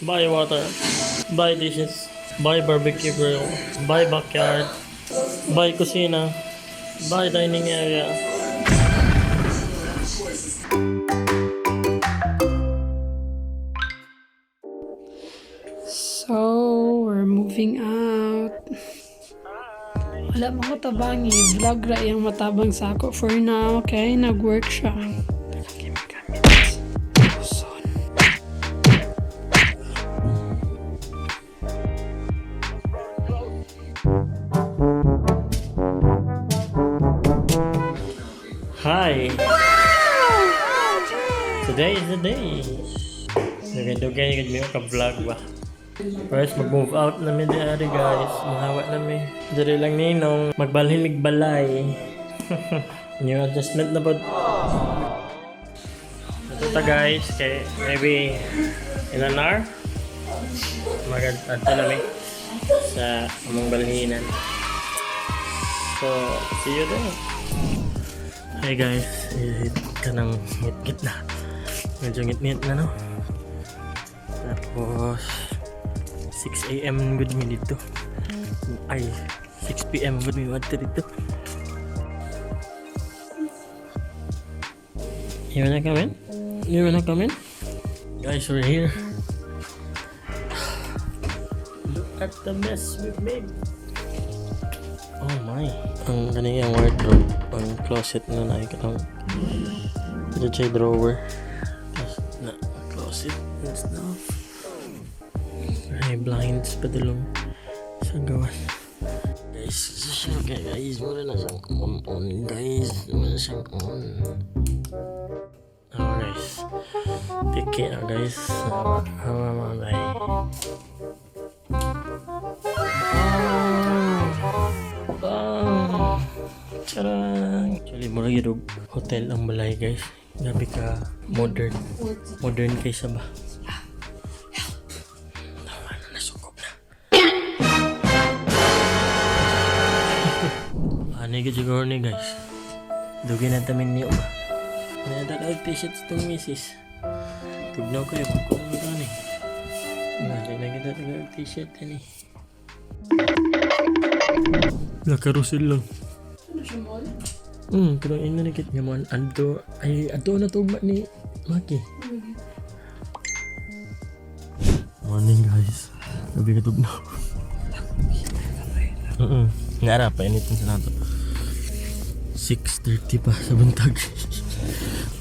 Buy water. Buy dishes. Buy barbecue grill. Buy backyard. Buy kusina. Buy dining area. So, we're moving out. Wala mo ko tabangi. Vlog ra iyang matabang sa ako for now. Okay, nag-work siya. Gamit. Son. Hi! Today is the day. Dugay-dugay gud mi ka vlog ba. First, mag-move out na mi di ari, guys. Mahawa na mi. Diri lang ninong magbalhin mig balay. New adjustment na pod. Ito ta, guys, kay maybe in an hour. Mag-adto na mi sa among balhinan. So, see you there. Hey guys, hit ka ng ngit-ngit na. Medyo ngit-ngit na, no? Tapos, 6 a.m. Good mi dito. Ay, 6 p.m. Good mi wadto dito. You wanna come in? You wanna come in? Guys, we're here. Look at the mess we've made. Oh my. Ang kaniyang wardrobe, ang closet na nakikita ko. Ito siya drawer. Tapos na closet and stuff. May blinds pa dulong sa gawas. Guys, okay guys, muna na siyang on on guys. Muna na siyang on. Oh guys. Take care guys. Bye bye. Bang! Charang! Actually, mura gyud og hotel ang balay, guys. Grabe ka modern. Modern kaysa ba? Tama na, nasukob na. Ano yung siguro ni guys? Dugi na tamin niyo ba? Nadala og t-shirt itong misis. Tugnaw kayo, magkuha mo ito ni. Nadala kita og t-shirt ani. La carousel lang. Ano siya, mall? Pero ina na kit nga mo adto ay adto na tugma ni Maki. Morning, guys. Gabi ka tugnaw. Ngara pa initin sa nato. 6:30 pa sa buntag.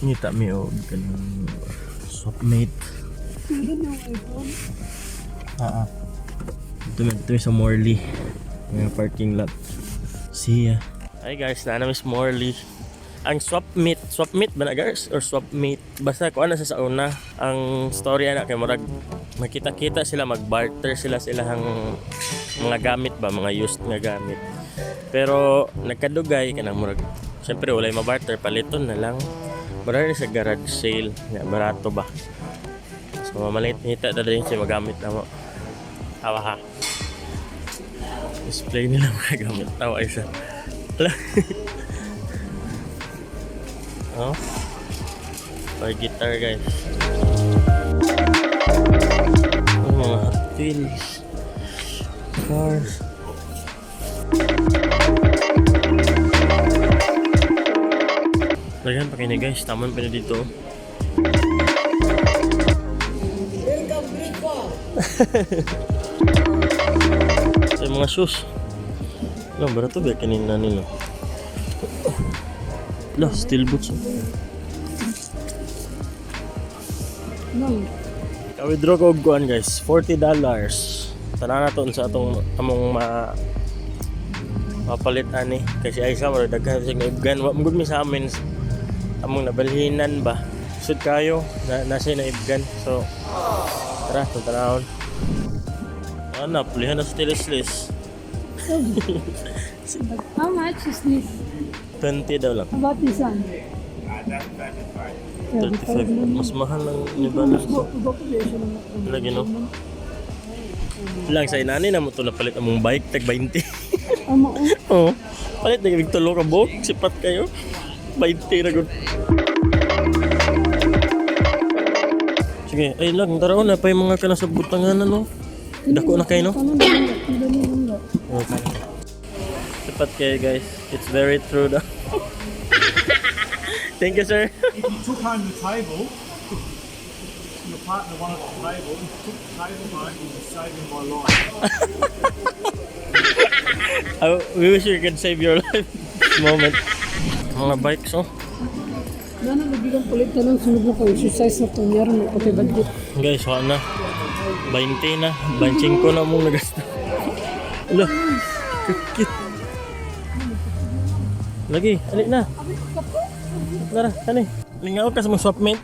Ngita mi og kanang swapmate. Meron yung iPhone. Ah. Ito sa Morley. Mga parking lot. See ya. Hi guys, na namin sa Morley. Ang swap meet ba na guys? Or swap meet? Basta kung ano sa una, ang story ana kay murag makita-kita sila, magbarter sila silahang mga gamit ba, mga used nga gamit. Pero nagkadugay kanang murag syempre walay mabarter, paliton na lang. Murag ni sa garage sale, nga barato ba. So mamalit nita ta din siya magamit na mo. Tawa ha. Display nila mga gamit. Tawa isa. Wala. Oh. Or guitar, guys. Ang mga Hot Wheels. Cars. Lagyan pa kini guys. Taman pa na dito. Sa mga shoes. Lo, barato ba kanina nila? Lo, steel boots. No. Ka-withdraw ko og kuan guys, $40. Tanan na to sa atong among ma mapalit ani kasi ay sa mura daghan sig naibgan, wa man gud mi sa amin among nabalhinan ba. Sud kayo na nasa naibgan. So tara, tanawon. Ana, pulihan na sa tilislis. How much is this? 20 daw lang. How about this one? 35. Mas mahal ang New Balance. Lagi no. Lang sa inani na mo to napalit among bike tag 20. Amo. Oo. Palit na gibig tulo ka buok, sipat kayo. 20 na gud. Sige, ay lang, tara na pa yung mga kanang sa butangan, ano. Dako na kayo, no? Ano na lang, dali lang daw. Okay. Dapat kayo, guys. It's very true daw. Thank you, sir. If you took home the table, your partner wanted the table, if you took the table home, you'd be saving my life. We wish you could save your life this moment. Mga bikes, oh. Nana, lagi kang palit na lang sunod na ko. Exercise na to. Meron na pati budget. Guys, wala na. 20 na. 25 na mong nagasta. Ala, cute. Lagi, alik na. Tara, kani. Lingaw ka sa mga swap meet.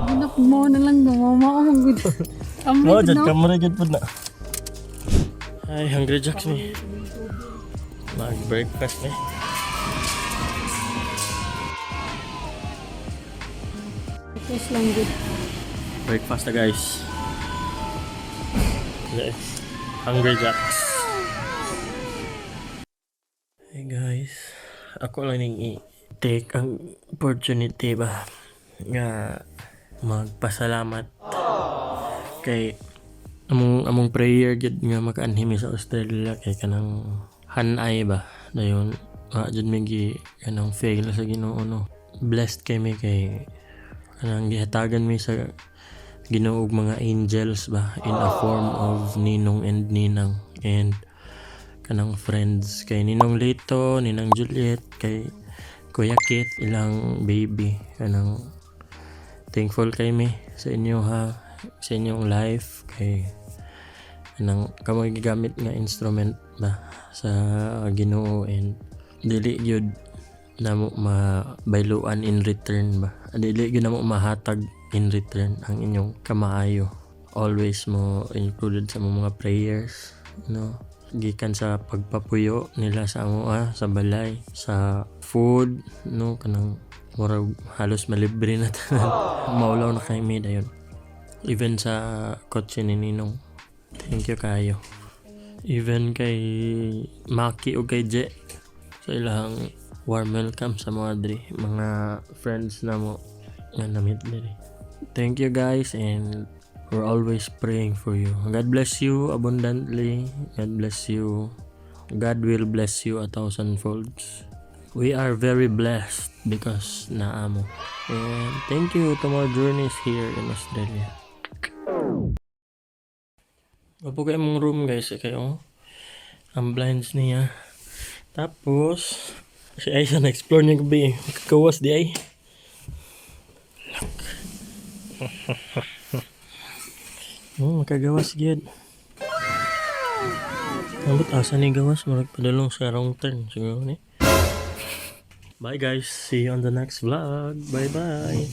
Anak mo na lang, mama ako mag-good. Oh, dyan ka mo rin po na. Ay, Hungry Jacks ni. Mag-breakfast ni. Breakfast lang good. Breakfast na, guys. Yes. Hungry Jacks. Hey guys, ako lang ning i-take ang opportunity ba nga magpasalamat kay among among prayer gid nga makaanhi mi sa Australia kay kanang hanay ba, dayon wa jud mi gi kanang fail sa Ginoo, no. Blessed kay mi kay kanang gihatagan mi sa Ginoo og mga angels ba in a form of ninong and ninang and kanang friends kay Ninong Lito, Ninang Juliet, kay Kuya Keith, ilang baby. Kanang thankful kay mi sa inyo ha, sa inyong life kay kanang kamo gigamit nga instrument ba sa Ginoo and dili gyud namo mabayluan in return ba. Dili gyud namo mahatag in return ang inyong kamaayo. Always mo included sa among mga prayers, no? Gikan sa pagpapuyo nila sa amo ah, sa balay, sa food, no, kanang murag halos malibre na tanan. Maulaw na kay mi dayon. Even sa kotse ni Ninong. Thank you kayo. Even kay Maki o kay Je sa ilang warm welcome sa mga diri, mga friends na mo nga na-meet diri. Thank you, guys, and we're always praying for you. God bless you abundantly. God bless you. God will bless you a thousand folds. We are very blessed because naa mo. And thank you to more journeys here in Australia. Opo kayo mong room, guys, eh, kayo. Ang blinds niya. Tapos, si Aisha na-explore niya gabi. Kakawas di ay. Look. Oh, makagawas gyud. Ambot asa ni gawas, murag padulong sa wrong turn siguro ni. Bye, guys. See you on the next vlog. Bye bye.